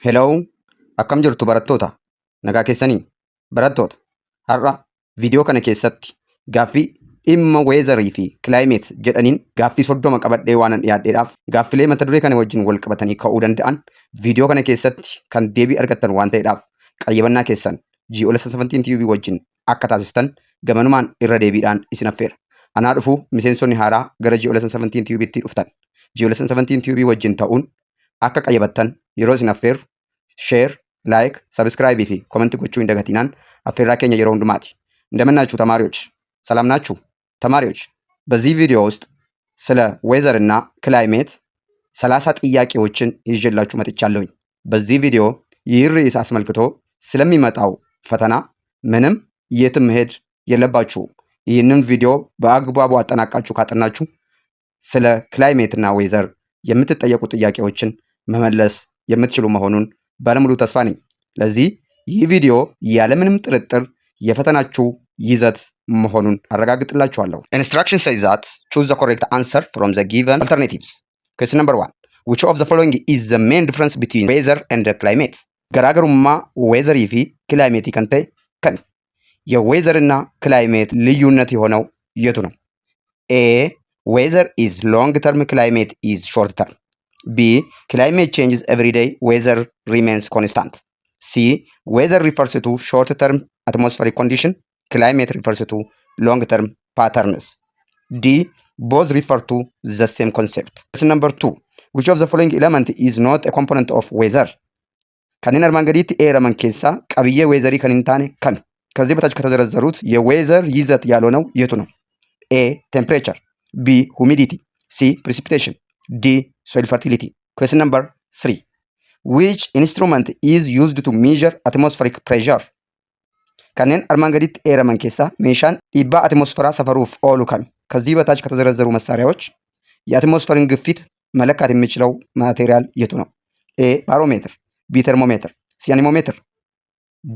Hello, akkam jirtu barattoota? Nagaa keessanii? Barattoota, har'a viidiyoo kana keessatti gaaffii dhimma weather fi climate jedhaniin gaaffii 30 qabadhee waanan dhiyaadheedhaaf, gaaffilee mata duree kana wajjin wal qabatanii ka'uu danda'an viidiyoo kana keessatti kan deebii argattan waan ta'eedhaaf, qayyabannaa keessan GO 17 TV wajjin akka taasistan gamanumaan irra deebiidhaan isin affeera. Anaa dhufuu, miseensonni haaraa gara GO 17 TV'tti dhuftan. GO 17 TV wajjin ta'uun akka qayyabattan yeroo isin affeerru, share, like, subscribe fi comment gochuu hin dagatinaan affeerraa keenya yeroo hundumaati. እንደምናችሁ ተማሪዎች፣ ሰላም ናችሁ? ተማሪዎች፣ በዚህ ቪዲዮ ውስጥ ስለ weather እና climate 30 ጥያቄዎችን ይዤላችሁ መጥቻለሁኝ። በዚህ ቪዲዮ ይህ ርዕስ አስመልክቶ ስለሚመጣው ፈተና ምንም የትም መሄድ የለባችሁም። ይህንን ቪዲዮ በአግባቡ አጠናቃችሁ ካጠናችሁ ስለ climate እና weather የምትጠየቁ ጥያቄዎችን መመለስ የምትችሉ መሆኑን ባለሙሉ ተስፋ ነኝ። ለዚህ ይህ ቪዲዮ ያለምንም ጥርጥር የፈተናችሁ ይዘት መሆኑን አረጋግጥላችኋለሁ። Instruction says that choose the correct answer from the given alternatives. Question number one. Which of the following is the main difference between weather and climate? Garaagarummaa weatherii fi climateii kan ta'e kami? የ weather እና climate ልዩነት የሆነው የቱ ነው? A, weather is long term, climate is short term. B, climate changes every day, weather remains constant. C, weather refers to short term atmospheric condition, climate refers to long term patterns. D, both refer to the same concept. Question number two. Which of the following element is not a component of weather? Kanneen armaan gadiitti eeraman keessaa qabiyyee weatherii kan hin taane kami? ከዚህ በታች ከተዘረዘሩት የ weather ይዘት ያልሆነው የቱ ነው? A, temperature፣ B, humidity፣ C, precipitation፣ D, soil fertility. Question number three. Which instrument is used to measure atmospheric pressure? Kanneen armaan gaditti eeraman keessaa meeshaan dhiibbaa atmosferaa safaruuf oolu kami? ከዚህ በታች ከተዘረዘሩ መሳሪያዎች የ atmosphere ን ግፊት መለካት የሚችለው material የቱ ነው? A, barometer፣ B, thermometer፣ C, anemometer፣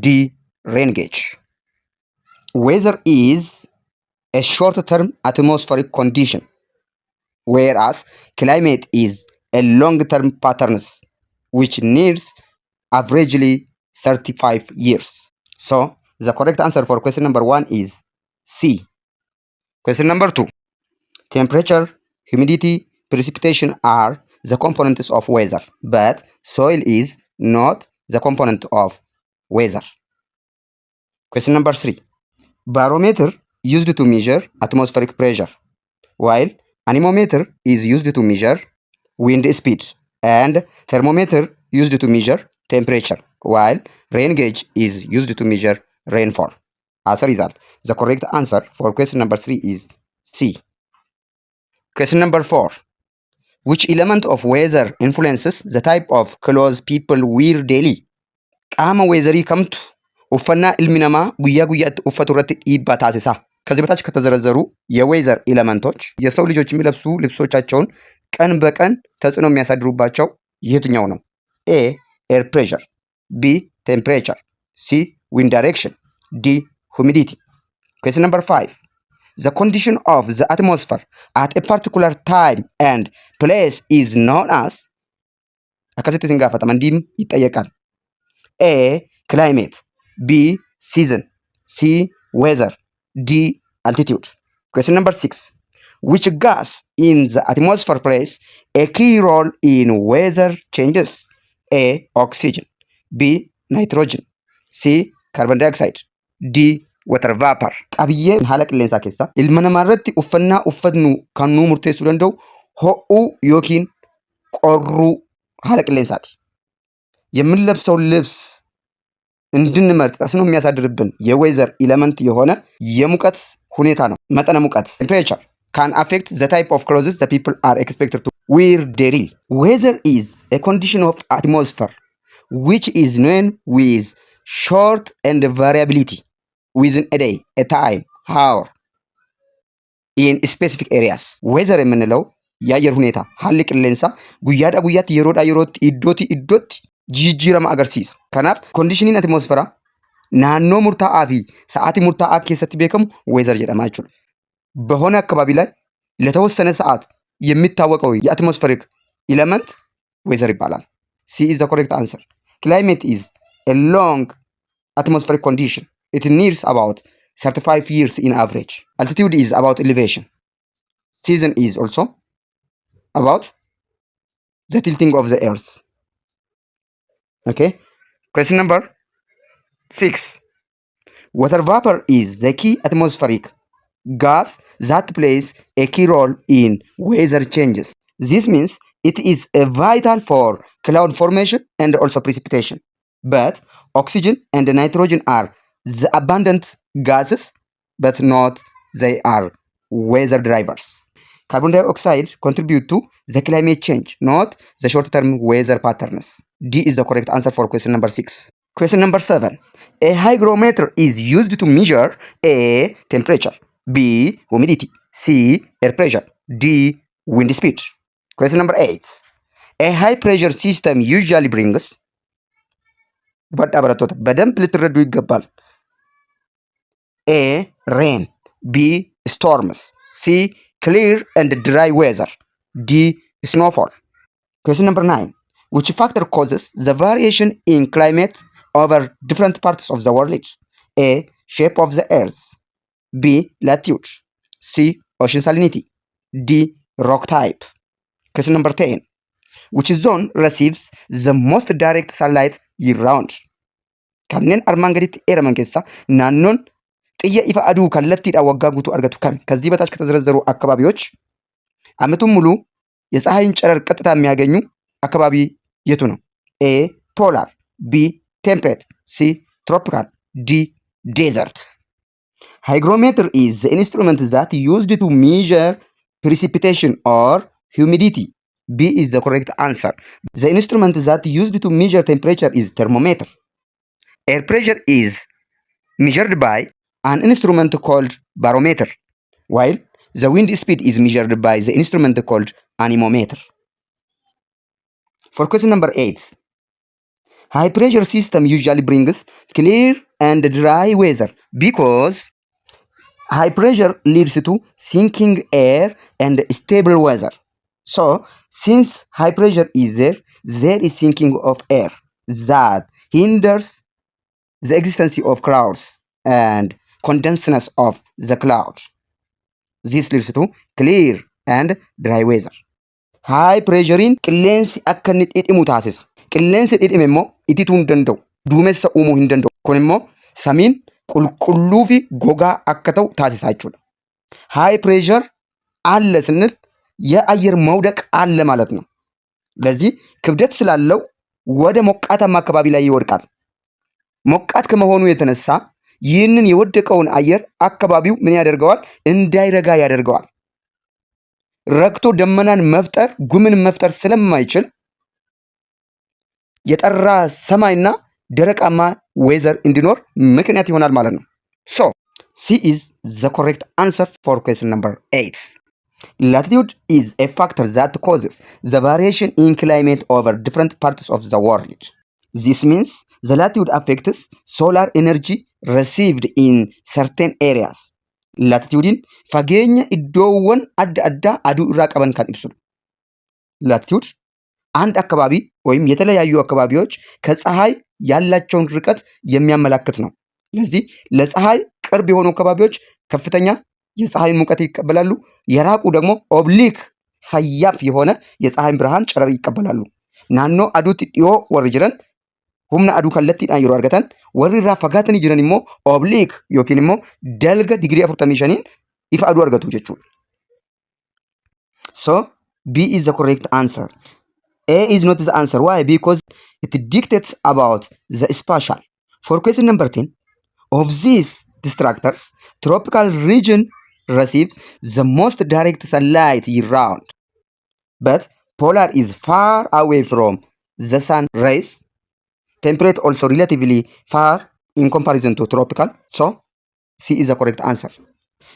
D, rain gauge. Weather is a short term atmospheric condition, whereas climate is a long term patterns which needs averagely 35 years. So the correct answer for question number one is C. Question number two. Temperature, humidity, precipitation are the components of weather, but soil is not the component of weather. Question number three. Barometer used to measure atmospheric pressure, while anemometer is used to measure wind speed, and thermometer used to measure temperature, while rain gauge is used to measure rainfall. As a result, the correct answer for question number three is C. Question number four. Which element of weather influences the type of clothes people wear daily? Qaama weatherii kamtu uffannaa ilmi namaa guyyaa guyyaatti uffatu irratti dhiibbaa taasisa? ከዚህ በታች ከተዘረዘሩ የ weather element ኦች የሰው ልጆች የሚለብሱ ልብሶቻቸውን ቀን በቀን ተጽዕኖ የሚያሳድሩባቸው የትኛው ነው? A, air pressure፣ B, temperature፣ C, wind direction፣ D, humidity. Question number five. The condition of the atmosphere at a particular time and place is known as, akkasitti isin gaafatama, እንዲህም ይጠየቃል። A, climate፣ B, season፣ C, weather፣ D, altitude. Question number six. Which gas in the atmosphere plays a key role in weather changes? A, oxygen፣ B, nitrogen፣ C, carbon dioxide፣ D, water vapor. Qabiyyee haala qilleensaa keessaa ilma namaa irratti uffannaa uffannu kan nuu murteessuu danda'u ho'uu yookiin qorruu haala qilleensaati. የምንለብሰው ልብስ እንድንመርጥ ተጽዕኖ የሚያሳድርብን የ weather element የሆነ የሙቀት ሁኔታ ነው። መጠነ ሙቀት temperature can affect the type of clothes the people are expected to wear daily. Weather is a condition of atmosphere which is known with short and variability within a day, a time, hour in specific areas. Weather የምንለው የአየር ሁኔታ, haalli qilleensaa guyyaadhaa guyyaatti, yeroodhaa yerootti, iddootii iddootti jijjiirama agarsiisa. Kanaaf conditioniin atmosferaa naannoo murtaa'aa fi sa'aatii murtaa'aa keessatti beekamu weather jedhama jechuudha. በሆነ አካባቢ ላይ ለተወሰነ ሰዓት የሚታወቀው የ atmospheric element weather ይባላል። C is the correct answer. Climate is a long atmospheric condition. It needs about 35 years in average. Altitude is about elevation. Season is also about the tilting of the earth. Okay. Question number 6. Water vapor is the key atmospheric gas that plays a key role in weather changes. This means it is a vital for cloud formation and also precipitation. But oxygen and nitrogen are the abundant gases, but not they are weather drivers. Carbon dioxide contribute to the climate change, not the short-term weather patterns. D is the correct answer for question number 6. Question number 7. A hygrometer is used to measure A. Temperature, B. Humidity, C. Air pressure, D. Wind speed. Question number 8. A high pressure system usually brings hubadhaa barattoota በደንብ ልትረዱ ይገባል። A. Rain, B. Storms, C. Clear and dry weather, D. Snowfall. Question number 9. Which factor causes the variation in climate over different parts of the world? A. Shape of the earth, B. Latitude, C. Ocean salinity, D. Rock type. Question number 10. Which zone receives the most direct sunlight year round? Kanneen armaan gaditti eeraman keessaa naannoon xiyya ifa aduu kallattiidhaan waggaa guutuu argatu kami? ከዚህ በታች ከተዘረዘሩ አካባቢዎች ዓመቱን ሙሉ የፀሐይን ጨረር ቀጥታ የሚያገኙ አካባቢ የቱ ነው? A polar፣ B temperate፣ C tropical፣ D desert። Hygrometer is the instrument that used to measure precipitation or humidity. B is the correct answer. The instrument that used to measure temperature is thermometer. Air pressure is measured by an instrument called barometer, while the wind speed is measured by the instrument called anemometer. For question number 8, high pressure system usually brings clear and dry weather because high pressure leads to sinking air and stable weather. So, since high pressure is there, there is sinking of air that hinders the existence of clouds and condensedness of the cloud. This leads to clear and dry weather. High pressurein qilleensi akka inni dhidhimu taasisa. Qilleensi dhidhime immoo itituu hin danda'u. Duumessa uumuu hin danda'u. Kun immoo samiin qulqulluu fi gogaa akka ta'u taasisa jechuudha. High pressure አለ ስንል የአየር መውደቅ አለ ማለት ነው። ለዚህ ክብደት ስላለው ወደ ሞቃታማ አካባቢ ላይ ይወድቃል። ሞቃት ከመሆኑ የተነሳ ይህንን የወደቀውን አየር አካባቢው ምን ያደርገዋል? እንዳይረጋ ያደርገዋል። ረግቶ ደመናን መፍጠር ጉምን መፍጠር ስለማይችል የጠራ ሰማይና ደረቃማ weather እንዲኖር ምክንያት ይሆናል ማለት ነው። So C is the correct answer for question number 8. Latitude is a factor that causes the variation in climate over different parts of the world. This means the latitude affects solar energy received in certain areas. Latitudein fageenya iddoowwan adda addaa aduu irraa qaban kan ibsudha. Latitude አንድ አካባቢ ወይም የተለያዩ አካባቢዎች ከፀሐይ ያላቸውን ርቀት የሚያመላክት ነው። ስለዚህ ለፀሐይ ቅርብ የሆኑ አካባቢዎች ከፍተኛ የፀሐይን ሙቀት ይቀበላሉ። የራቁ ደግሞ oblique ሰያፍ የሆነ የፀሐይን ብርሃን ጨረር ይቀበላሉ። Naannoo aduutti dhiyoo warri jiran humna aduu kallattiidhaan yeroo argatan, warri irraa fagaatanii jiran immoo oblique yookiin immoo dalga digirii 45 ifa aduu argatu jechuudha. So B is the correct answer. A is not the answer. Why? Because it dictates about the spatial. For question number 10, of these distractors, tropical region receives the most direct sunlight year round. But polar is far away from the sun rays. Temperate also relatively far in comparison to tropical. So C is the correct answer.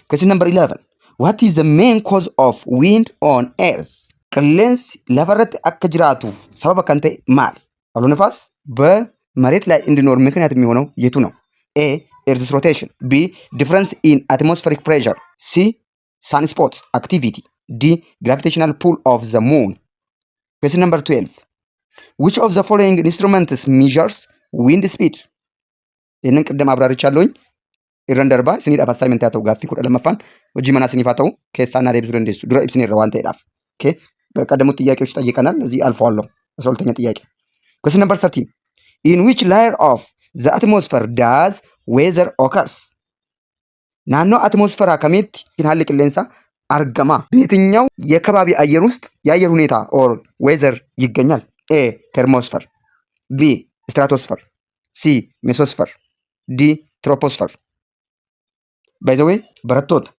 Question number 11. What is the main cause of wind on earth? Qilleensi lafarratti akka jiraatu sababa kan ta'e maali? አውሎ ነፋስ በመሬት ላይ እንዲኖር ምክንያት የሚሆነው የቱ ነው? A earth's rotation፣ B difference in atmospheric pressure፣ C sunspot activity፣ D gravitational pull of the moon. Question number 12. Which of the following instruments measures wind speed? ይህንን ቅድም አብራርቻለሁኝ። Irran darbaa isiniidhaaf assignment haa ta'u gaaffii kudha lammaffaan hojii manaa isiniif haa ta'u keessaa naa deebisuu dandeessu dura ibsineerra waan ta'eedhaaf. Okay. በቀደሙት ጥያቄዎች ጠይቀናል። እዚህ አልፈዋለሁ። አስራ ሁለተኛ ጥያቄ። Question number 13. In which layer of the atmosphere does weather occurs? Naannoo atmosferaa kamitti haalli qilleensaa argama? በየትኛው የከባቢ አየር ውስጥ የአየር ሁኔታ or weather ይገኛል? A thermosphere፣ B stratosphere፣ C mesosphere፣ D troposphere። By the way, barattoota,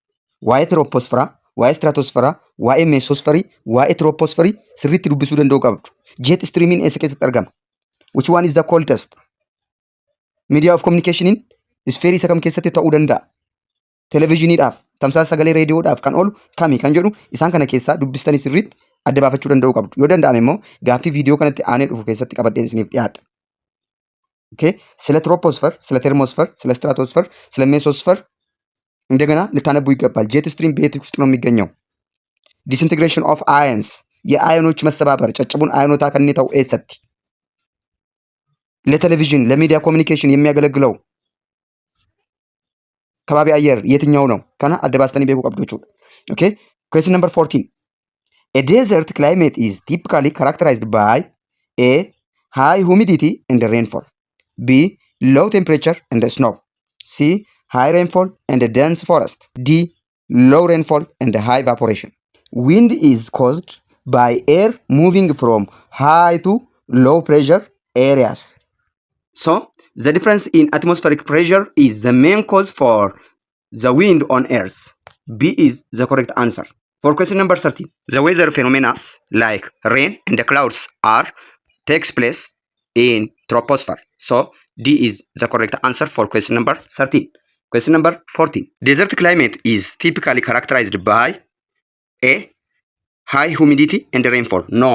waa'ee troposferaa, waa'ee stratospheraa, waa'ee mesosferii, waa'ee troposferii sirriitti dubbisuu danda'uu qabdu. Jet streamiin eessa keessatti argama? Which one is the coldest? Media of communicationin spherii isa kam keessatti ta'uu danda'a? Televezyiiniidhaaf, tamsaasa sagalee reediyoodhaaf kan oolu kami kan jedhu isaan kana keessaa dubbistanii sirriitti adda baafachuu danda'uu qabdu. Yoo danda'ame immoo gaaffii viidiyoo kanatti aanee dhufu keessatti qabadheen isiniif dhiyaadha. Okay? ስለ troposphere፣ ስለ thermosphere፣ ስለ stratosphere፣ ስለ mesosphere እንደገና ልታነቡ ይገባል። Jet stream በየት ውስጥ ነው የሚገኘው? Disintegration of ions የ ionኦች መሰባበር caccabuun ionotaa kan inni ta'u eessatti? ለቴሌቪዥን ለ media communication የሚያገለግለው ከባቢ አየር የትኛው ነው? Kana adda baastanii beekuu qabdu jechuudha. Okay? Question number 14. A desert climate is typically characterized by A. High humidity and rainfall. B. Low temperature and snow. C. High rainfall and dense forest. D. Low rainfall and high evaporation. Wind is caused by air moving from high to low pressure areas. So, the difference in atmospheric pressure is the main cause for the wind on Earth. B is the correct answer. For question number 13, the weather phenomena like rain and the clouds are takes place in troposphere. So, D is the correct answer for question number 13. Question number 14. Desert climate is typically characterized by A. High humidity and rainfall. No,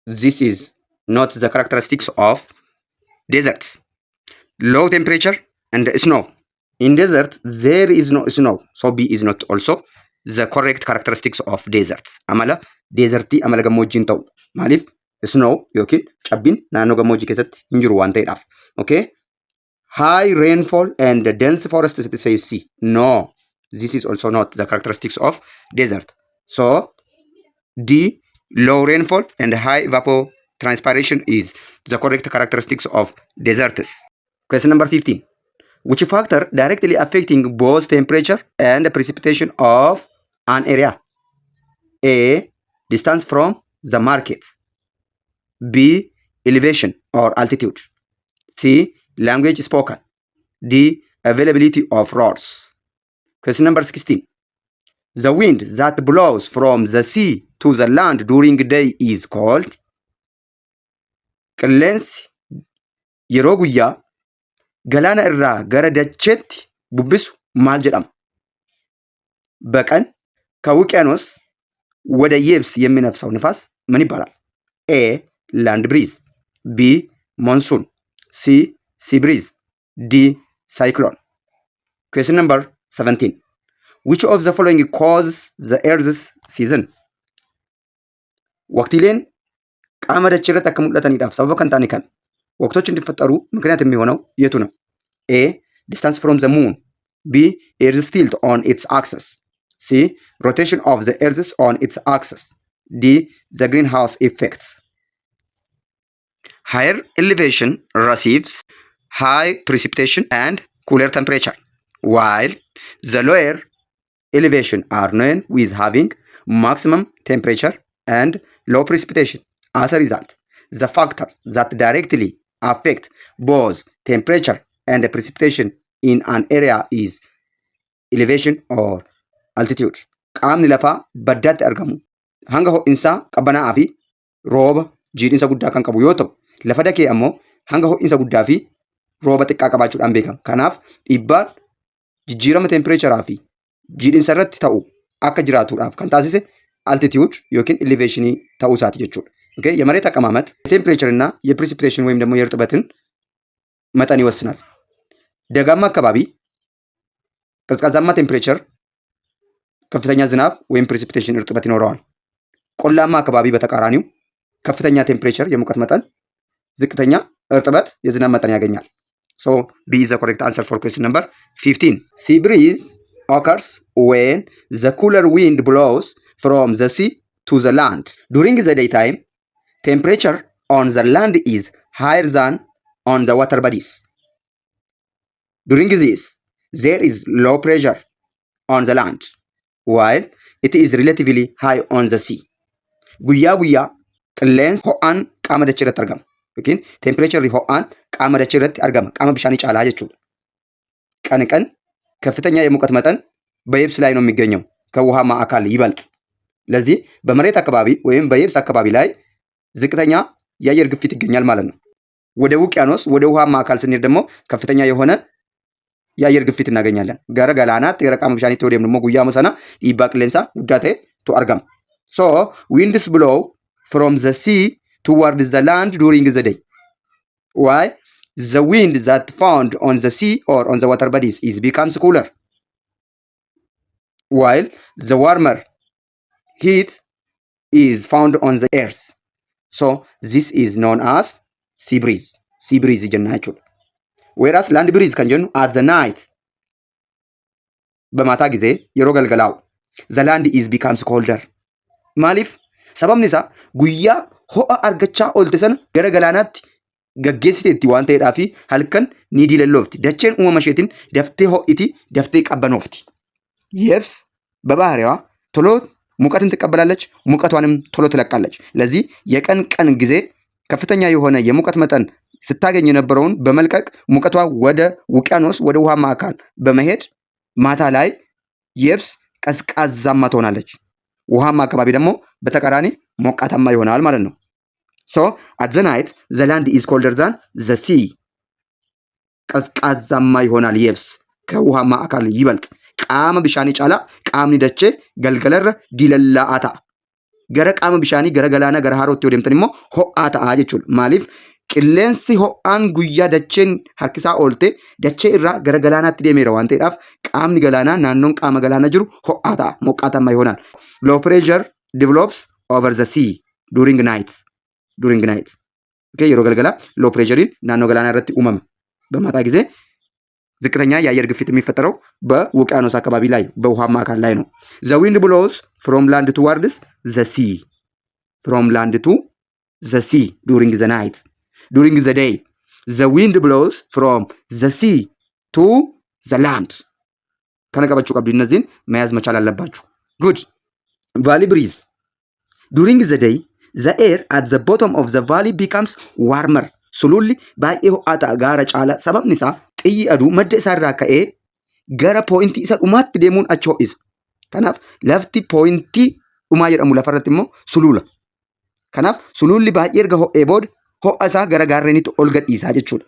this is not the characteristics of desert. Low temperature and snow. In desert, there is no snow. So B is not also the correct characteristics of desert. Amala desertii amala gammoojjiin ta'u. Maaliif snow yookiin cabbiin naannoo gammoojjii keessatti hin jiru waan ta'eedhaaf. Okay? High rainfall and dense forest, it says C. No, this is also not the characteristics of desert. So D, low rainfall and high evapotranspiration is the correct characteristics of deserts. Question number 15. Which factor directly affecting both temperature and precipitation of an area? A. Distance from the market. B. Elevation or altitude. C. Language spoken. D. Availability of roads. Question number 16. The wind that blows from the sea to the land during day is called? Qilleensi yeroo guyyaa galaana irraa gara dacheetti bubbisu maal jedhama? በቀን ከውቅያኖስ ወደ የብስ የሚነፍሰው ንፋስ ምን ይባላል? A land breeze፣ B monsoon፣ C sea breeze፣ D cyclone። Question number 17. Which of the following causes the Earth's season? Waqtiileen qaama dachee irratti akka mul'ataniidhaaf sababa kan ta'an kami? ወቅቶች እንዲፈጠሩ ምክንያት የሚሆነው የቱ ነው? A distance from the moon፣ B Earth's tilt on its axis፣ C rotation of the Earth on its axis፣ D the greenhouse effect። Higher elevation receives high precipitation and cooler temperature, while the lower elevation are known with having maximum temperature and low precipitation. As a result, the factors that directly affect both temperature and precipitation in an area is elevation or altitude. Qaamni lafaa baddaatti argamu hanga ho'insaa qabbanaa'aa fi rooba jiidhinsa guddaa kan qabu yoo ta'u, lafa dakee ammoo hanga ho'insa guddaa fi rooba xiqqaa qabaachuudhaan beekama. Kanaaf dhiibbaan jijjiirama temperaturaa fi jiidhinsa irratti ta'u akka jiraatuudhaaf kan taasise altitude yookiin elevationii ta'uu isaati jechuudha. Okay, የመሬት አቀማመጥ temperature እና የ precipitation ወይም ደግሞ የእርጥበትን መጠን ይወስናል። ደጋማ አካባቢ ቀዝቃዛማ temperature፣ ከፍተኛ ዝናብ ወይም precipitation እርጥበት ይኖረዋል። ቆላማ አካባቢ በተቃራኒው ከፍተኛ temperature የሙቀት መጠን፣ ዝቅተኛ እርጥበት የዝናብ መጠን ያገኛል። So B is the correct answer for question number 15. Sea breeze occurs when the cooler wind blows from the sea to the land. During the daytime, temperature on the land is higher than on the water bodies. During this, there is low pressure on the land, while it is relatively high on the sea. Guyyaa guyyaa qilleensi ho'aan qaama dachee irratti argama. Yookiin temperatureri ho'aan qaama dachee irratti argama. Qaama bishaanii caalaa jechuudha. ቀን ቀን ከፍተኛ የሙቀት መጠን በየብስ ላይ ነው የሚገኘው ከውሃማ አካል ይበልጥ። ለዚህ በመሬት አካባቢ ወይም በየብስ አካባቢ ላይ ዝቅተኛ የአየር ግፊት ይገኛል ማለት ነው። ወደ ውቅያኖስ ወደ ውሃማ አካል ስንሄድ ደግሞ ከፍተኛ የሆነ የአየር ግፊት እናገኛለን። Gara galaanaatti gara qaama bishaaniitti yoo deemnu immoo guyyaa sana dhiibbaa qilleensaa guddaa ta'etu argama. So winds blow from the sea toward the land during the day. Why? The wind that found on the sea or on the water bodies is becomes cooler, while the warmer heat is found on the earth. So this is known as sea breeze. Sea breeze jenna jechuudha. Whereas land breeze kan jennu at the night, በማታ ጊዜ yeroo galgalaa'u, the land is becomes colder. Maaliif? Sababni isaa guyyaa ho'a argachaa oolte sana gara galaanaatti gaggeessiteetti waan ta'eedhaa fi halkan ni diilalloofti. Dacheen uumama isheetiin daftee ho'iti, daftee qabbanoofti. የብስ በባህሪዋ ቶሎ ሙቀትን ትቀበላለች፣ ሙቀቷንም ቶሎ ትለቃለች። ለዚህ የቀን ቀን ጊዜ ከፍተኛ የሆነ የሙቀት መጠን ስታገኝ የነበረውን በመልቀቅ ሙቀቷ ወደ ውቅያኖስ ወደ ውሃማ አካል በመሄድ ማታ ላይ የብስ ቀዝቃዛማ ትሆናለች። ውሃማ አካባቢ ደግሞ በተቃራኒ ሞቃታማ ይሆናል ማለት ነው። So at the night, the land is colder than the sea. ቀዝቃዛማ ይሆናል የብስ ከውሃማ አካል ይበልጥ። Qaama bishaanii caalaa qaamni dachee galgalarra diilallaa'aa ta'a. Gara qaama bishaanii gara galaanaa gara harootti yoo deemtan immoo ho'aa ta'a jechuudha. Maaliif? Qilleensi ho'aan guyyaa dacheen harkisaa oolte dachee irraa gara galaanaatti deemeera waan ta'eedhaaf qaamni galaanaa naannoon qaama galaanaa jiru ho'aa ta'a ሞቃታማ ይሆናል። Low pressure develops over the sea during night. During night. Okay, yeroo galgalaa low pressurein naannoo galaanaa irratti uumama. በማታ ጊዜ ዝቅተኛ የአየር ግፊት የሚፈጠረው በውቅያኖስ አካባቢ ላይ በውሃማ አካል ላይ ነው። The wind blows from land towards the sea. From land to the sea during the night. During the day, the wind blows from the sea to the land. Kana qabachuu qabdu እነዚህን መያዝ መቻል አለባችሁ። Good. Valley breeze. During the day, the air at the bottom of the valley becomes warmer. Sululli baay'ee ho'aa ta'a gaara caala. Sababni isaa xiyyi aduu madda isaa irraa ka'ee gara pointii isa dhumaatti deemuun achi ho'isa. Kanaaf lafti pointii dhumaa jedhamu lafarratti immoo sulula. Kanaaf sululli baay'ee erga ho'ee booda ho'a isaa gara gaarreenitti ol gadhiisaa jechuudha.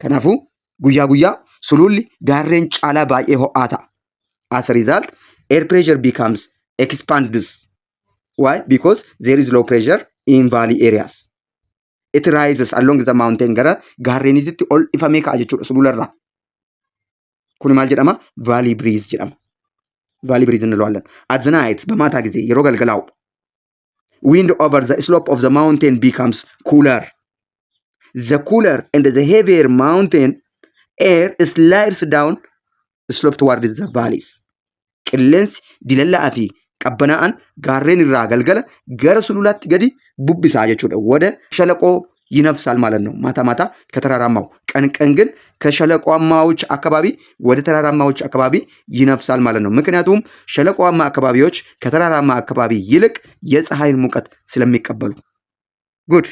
Kanaafuu guyyaa guyyaa sululli gaarreen caalaa baay'ee ho'aa ta'a. As a result, air pressure becomes expands. Why? Because there is low pressure in valley areas. It rises along the mountain gara gaarreenitti ol ifamee ka'a jechuudha sulularraa. Kun maal jedhama? Valley breeze jedhama. Valley breeze እንለዋለን። At the night, በማታ ጊዜ yeroo galgalaa'u, wind over the slope of the mountain becomes cooler. The cooler and the heavier mountain air slides down slope towards the valleys. Qilleensi dilallaa'aa fi qabbanaa'aan gaarreen irraa galgala gara sululaatti gadi bubbisaa jechuudha. ወደ ሸለቆ ይነፍሳል ማለት ነው። ማታ ማታ ከተራራማው፣ ቀን ቀን ግን ከሸለቋማዎች አካባቢ ወደ ተራራማዎች አካባቢ ይነፍሳል ማለት ነው። ምክንያቱም ሸለቋማ አካባቢዎች ከተራራማ አካባቢ ይልቅ የፀሐይን ሙቀት ስለሚቀበሉ። Good.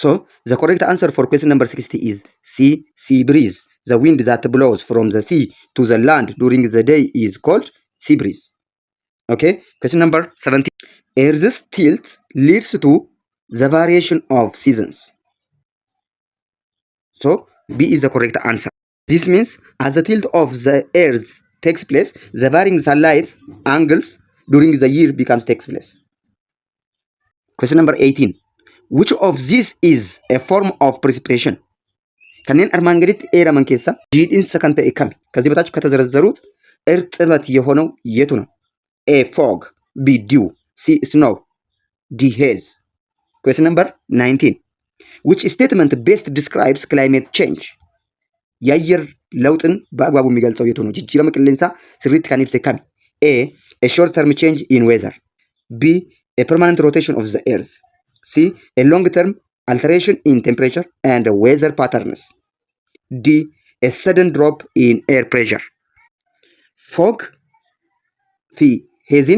So the correct answer for question number 60 is C, sea breeze. The wind that blows from the sea to the land during the day is called sea breeze. Okay, question number 70. Earth's tilt leads to the variation of seasons. So B is the correct answer. This means as the tilt of the Earth takes place, the varying sunlight angles during the year becomes takes place. Question number 18. Which of these is a form of precipitation? Kanneen armaan gaditti eeraman keessa jiidhinsa kan ta'e kami? ከዚህ በታች ከተዘረዘሩት እርጥበት የሆነው የቱ ነው? A, fog፣ B, dew፣ C, snow፣ D, haze. Question number 19. Which statement best describes climate change? የአየር ለውጥን በአግባቡ የሚገልጸው የቱ ነው? Jijjiirama qilleensaa sirriitti kan ibse kami? A. A short term change in weather. B. A permanent rotation of the earth. C. A long term alteration in temperature and weather patterns. D. A sudden drop in air pressure. Fog fi haze,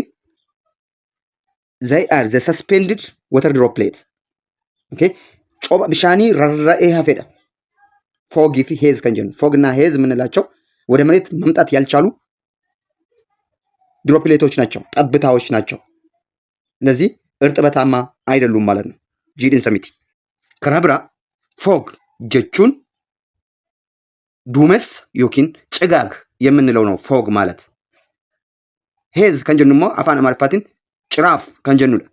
they are the suspended water droplet. Okay? Coba bishaanii rarra'ee hafedha. Fogii fi haze kan jennu, fog እና haze የምንላቸው ወደ መሬት መምጣት ያልቻሉ droplet ኦች ናቸው፣ ጠብታዎች ናቸው። ስለዚህ እርጥበታማ አይደሉም ማለት ነው። Jiidhinsa miti. Karaa biraa fog jechuun duumessa yookiin ጭጋግ የምንለው ነው fog ማለት። Haze kan jennu immoo afaan Amaariffaatiin ciraaf kan jennudha.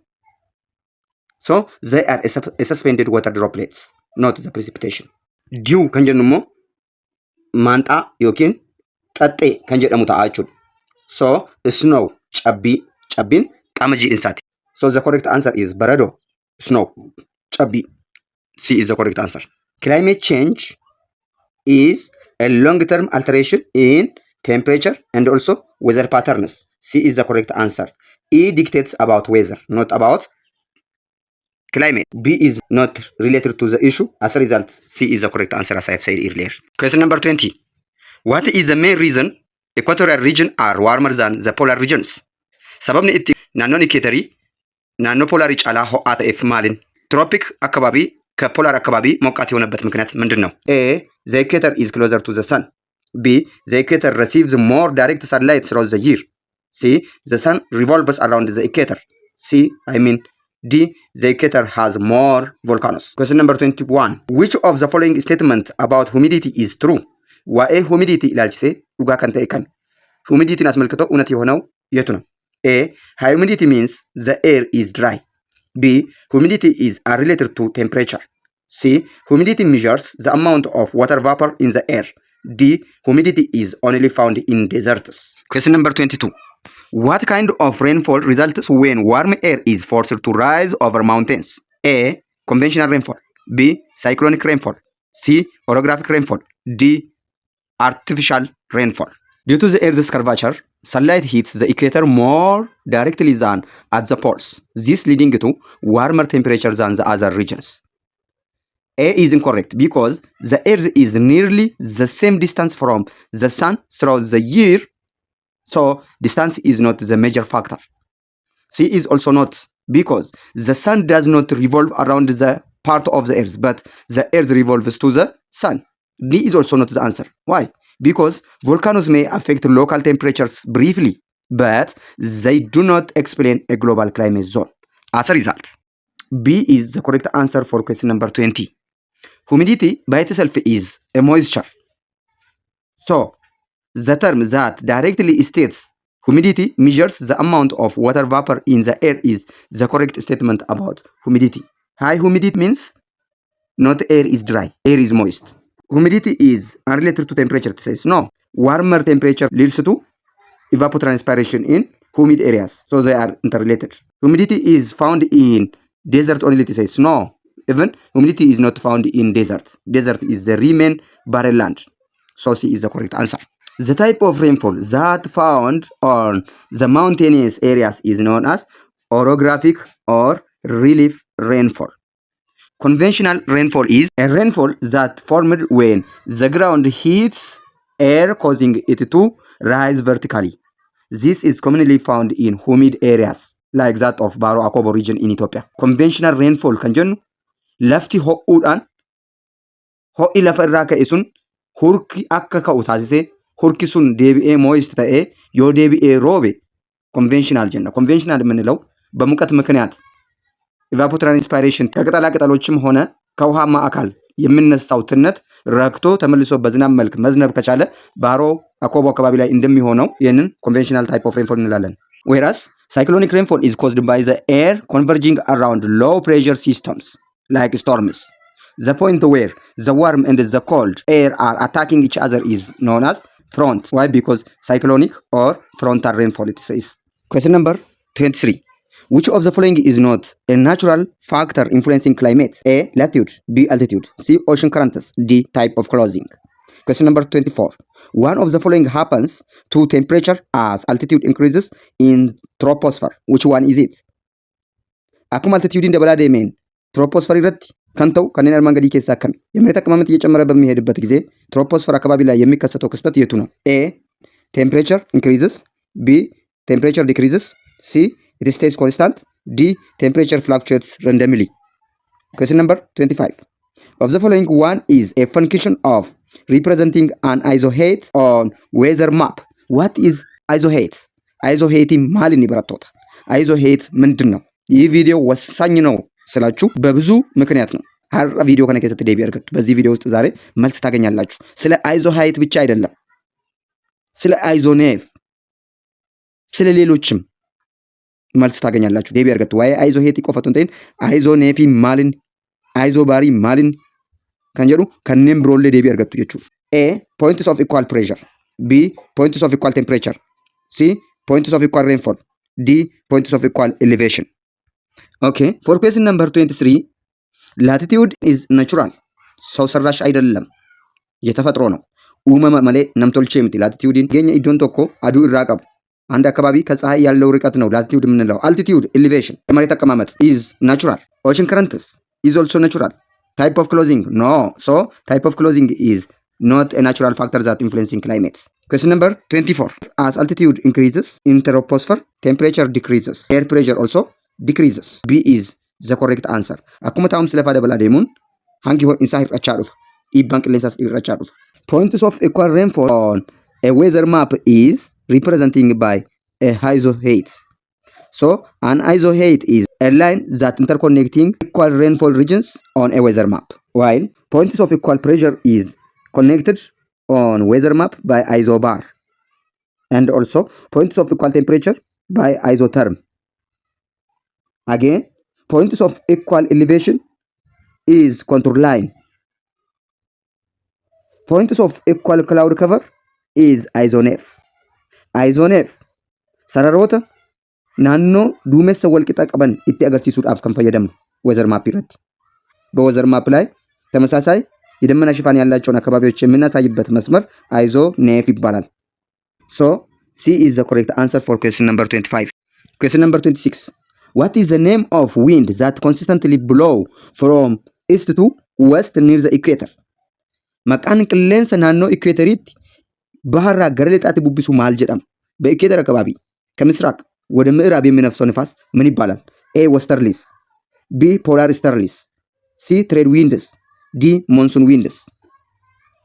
So they are a suspended water droplets, not the precipitation. Dew kan jennu immoo maanxaa yookiin xaxxee kan jedhamu ta'a jechuudha. So snow, cabbii, cabbiin qaama jiidhinsaati. So the correct answer is በረዶ, snow, cabbii. C is the correct answer. Climate change is a long-term alteration in temperature and also weather patterns. C is the correct answer. E dictates about weather, not about climate. B is not related to the issue. As a result, C is the correct answer, as I have said earlier. Question number 20. What is the main reason equatorial region are warmer than the polar regions? Sababni itti naannoon equatorii naannoo poolaarii caalaa ho'aa ta'eef maalin? Tropic አካባቢ ከ polar አካባቢ ሞቃት የሆነበት ምክንያት ምንድን ነው? A. The equator is closer to the sun. B. The equator receives more direct sunlight throughout the year. C. The sun revolves around the equator. C. I mean D. The equator has more volcanoes. Question number 21. Which of the following statement about humidity is true? Waa'ee humidity ilaalchisee dhugaa kan ta'e kami? Humidity ን አስመልክቶ እውነት የሆነው የቱ ነው? A. High humidity means the air is dry. B. Humidity is unrelated to temperature. C. Humidity measures the amount of water vapor in the air. D. Humidity is only found in deserts. Question number 22. What kind of rainfall results when warm air is forced to rise over mountains? A. Conventional rainfall. B. Cyclonic rainfall. C. Orographic rainfall. D. Artificial rainfall. Due to the Earth's curvature, sunlight hits the equator more directly than at the poles, this leading to warmer temperature than the other regions. A is incorrect because the Earth is nearly the same distance from the sun throughout the year, so distance is not the major factor. C is also not, because the sun does not revolve around the part of the Earth, but the Earth revolves to the sun. D is also not the answer. Why? Because volcanoes may affect local temperatures briefly, but they do not explain a global climate zone. As a result, B is the correct answer for question number 20. Humidity by itself is a moisture. So, the term that directly states humidity measures the amount of water vapor in the air is the correct statement about humidity. High humidity means not air is dry, air is moist. Humidity is unrelated to temperature. It says no. Warmer temperature leads to evapotranspiration in humid areas. So they are interrelated. Humidity is found in desert only. It says no. Even humidity is not found in desert. Desert is the remain barren land. So C is the correct answer. The type of rainfall that found on the mountainous areas is known as orographic or relief rainfall. Conventional rainfall is a rainfall that formed when the ground heats air, causing it to rise vertically. This is commonly found in humid areas like that of Baro Akobo region in Ethiopia. Conventional rainfall kan jennu lafti ho'uudhaan ho'i lafa irraa ka'e sun hurki akka ka'u taasisee hurki sun deebi'ee moist ta'ee yoo deebi'ee roobe conventional jenna. Conventional የምንለው በሙቀት ምክንያት evapotranspiration ከቅጠላ ቅጠሎችም ሆነ ከውሃማ አካል የሚነሳው ትነት ረግቶ ተመልሶ በዝናብ መልክ መዝነብ ከቻለ ባሮ አኮቦ አካባቢ ላይ እንደሚሆነው ይህንን conventional type of rainfall እንላለን። Whereas cyclonic rainfall is caused by the air converging around low pressure systems like storms. The point where the warm and the cold air are attacking each other is known as front. Why? Because cyclonic or frontal rainfall, it says. Question number 23. Which of the following is not a natural factor influencing climate? A. Latitude. B. Altitude. C. Ocean currents. D. Type of clothing. Question number 24. One of the following happens to temperature as altitude increases in troposphere. Which one is it? Akkuma altituudiin dabalaa deemeen troposphere irratti kan ta'u kanneen armaan gadii keessaa akkami? የመሬት አቀማመጥ እየጨመረ በሚሄድበት ጊዜ troposphere አካባቢ ላይ የሚከሰተው ክስተት የቱ ነው? A, temperature increases፣ B, temperature decreases፣ C, it stays constant፣ D, temperature fluctuates randomly. Question number 25. Of the following, one is a function of representing an isohyet on weather map. What is isohyet? Isohyet maal inni, barattoota? Isohyet ምንድን ነው? ይህ ቪዲዮ ወሳኝ ነው ስላችሁ በብዙ ምክንያት ነው። Har'a viidiyoo kana keessatti deebii argattu። በዚህ ቪዲዮ ውስጥ ዛሬ መልስ ታገኛላችሁ። ስለ isohyet ብቻ አይደለም፣ ስለ isoneph፣ ስለ ሌሎችም መልስ ታገኛላችሁ። Deebii argattu. Waa'ee isohyet qofa otoo hin ta'in isoneph maalin, isobar maalin kan jedhu kanneen biroollee deebii argattu jechuudha. A, points of equal pressure, B, points of equal temperature, C, points of equal rainfall, D, points of equal elevation. Okay, for question number 23, latitude is natural. ሰው ሰራሽ አይደለም፣ የተፈጥሮ ነው። Uumama malee namtolchee miti. Latituudiin fageenya iddoon tokko aduu irraa qabu አንድ አካባቢ ከፀሐይ ያለው ርቀት ነው latitude የምንለው። Altitude, elevation, የመሬት አቀማመጥ is natural. Ocean currents is also natural. Type of clothing, no. So type of clothing is not a natural factor that influencing climate. Question number 24. As altitude increases in troposphere, temperature decreases. Air pressure also decreases. B is the correct answer. Akkuma taa'umsi lafaa dabalaa deemuun hangi ho'iinsaa hir'achaa dhufa. Dhiibbaan qilleensaas hir'achaa dhufa. Points of equal rainfall on a weather map is representing by a isohyet. So an isohyet is a line that interconnecting equal rainfall regions on a weather map, while points of equal pressure is connected on weather map by isobar, and also points of equal temperature by isotherm. Again, points of equal elevation is contour line. Points of equal cloud cover is isoneph. Isoneph sararoota naannoo duumessa walqixa qaban itti agarsiisuudhaaf kan fayyadamnu weather map irratti። በ weather map ላይ ተመሳሳይ የደመና ሽፋን ያላቸውን አካባቢዎች የምናሳይበት መስመር isoneph ይባላል። So C is the correct answer for question number 25. Question number 26. What is the name of wind that consistently blow from east to west near the equator? Maqaan qilleensa naannoo equatoriitti baharraa gara lixaatti bubbisu maal jedhama? በ equator አካባቢ ከምስራቅ ወደ ምዕራብ የሚነፍሰው ንፋስ ምን ይባላል? A, westerlies፣ B, polar easterlies፣ C, trade winds፣ D, monsoon winds.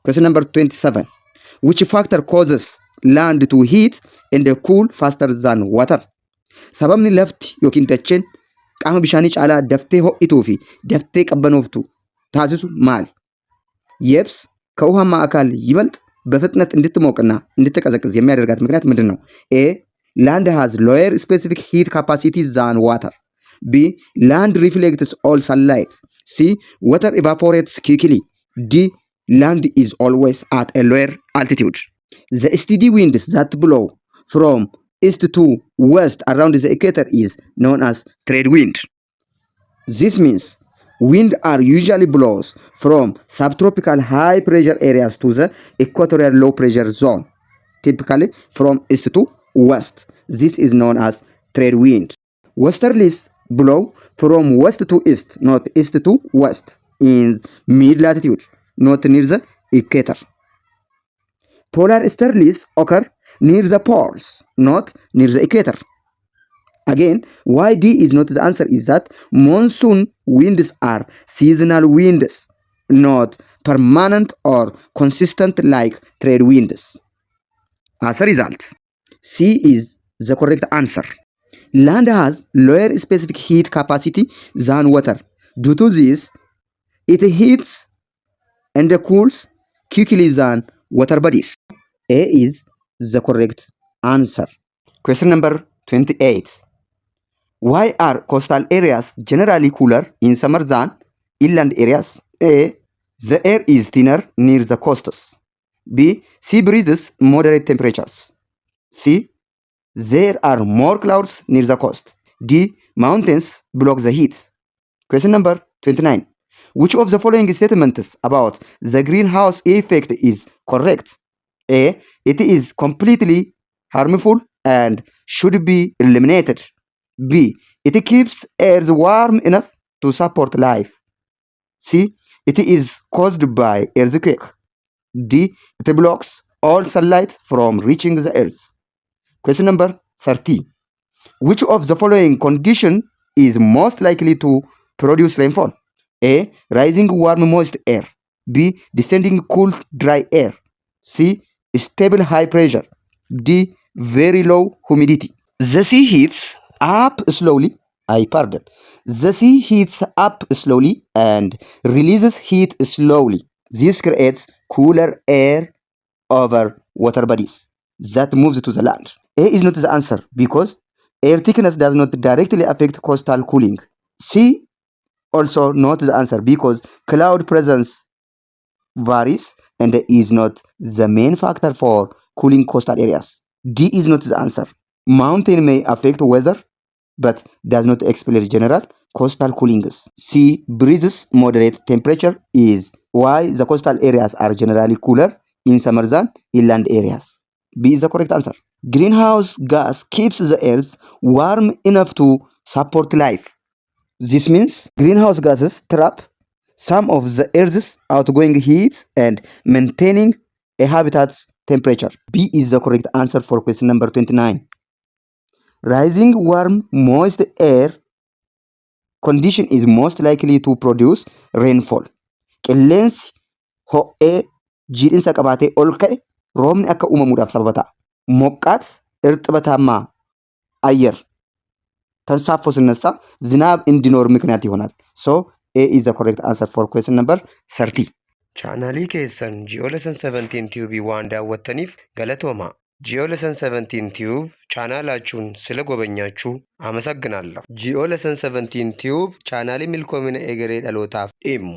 Question number 27. Which factor causes land to heat and cool faster than water? Sababni lafti yookiin dacheen qaama bishaanii caalaa daftee ho'ituu fi daftee qabbanooftu taasisu maali? የብስ ከውሃማ አካል ይበልጥ በፍጥነት እንድትሞቅና እንድትቀዘቅዝ የሚያደርጋት ምክንያት ምንድን ነው? A, land has lower specific heat capacity than water፣ B, land reflects all sunlight፣ C, water evaporates quickly፣ D, land is always at a lower altitude. The steady winds that blow from east to west around the equator is known as trade wind. This means wind are usually blows from subtropical high pressure areas to the equatorial low pressure zone, typically from east to west. This is known as trade wind. Westerlies blow from west to east, not east to west, in mid latitude, not near the equator. Polar easterlies occur near the poles, not near the equator. Again, why D is not the answer is that monsoon winds are seasonal winds, not permanent or consistent like trade winds. As a result, C is the correct answer. Land has lower specific heat capacity than water. Due to this, it heats and cools quickly than water bodies. A is the correct answer. Question number 28. Why are coastal areas generally cooler in summer than inland areas? A. The air is thinner near the coasts. B. Sea breezes moderate temperatures. C. There are more clouds near the coast. D. Mountains block the heat. Question number 29. Which of the following statements about the greenhouse effect is correct? A. It is completely harmful and should be eliminated. B. It keeps Earth warm enough to support life. C. It is caused by earthquake. D. It blocks all sunlight from reaching the Earth. Question number 30. Which of the following condition is most likely to produce rainfall? A. Rising warm moist air. B. Descending cool dry air. C. Stable high pressure. D. Very low humidity. The sea heats up slowly. I pardon. The sea heats up slowly and releases heat slowly. This creates cooler air over water bodies that moves to the land. A is not the answer because air thickness does not directly affect coastal cooling. C also not the answer because cloud presence varies and is not the main factor for cooling coastal areas. D is not the answer. Mountain may affect weather but does not explain general coastal coolings. Sea breezes moderate temperature is why the coastal areas are generally cooler in summer than inland areas. B is the correct answer. Greenhouse gas keeps the earth warm enough to support life. This means greenhouse gases trap some of the earth's outgoing heat and maintaining a habitat's temperature. B is the correct answer for question number 29. Rising warm, moist air condition is most likely to produce rainfall. Qilleensi ho'ee jiidhinsa qabaatee ol ka'e roobni akka uumamuudhaaf sababa ta'a. ሞቃት እርጥበታማ አየር ተንሳፎ ሲነሳ ዝናብ እንዲኖር ምክንያት ይሆናል። So A is the correct answer for question number 30. Chaanaalii keessan Ji'oo Lesson 17 Tube waan daawwattaniif galatooma. Ji'oo Lesson 17 Tube ቻናላችሁን ስለጎበኛችሁ አመሰግናለሁ። Ji'oo Lesson 17 Tube chaanaalii milkoomina egeree dhalootaaf dhimmu.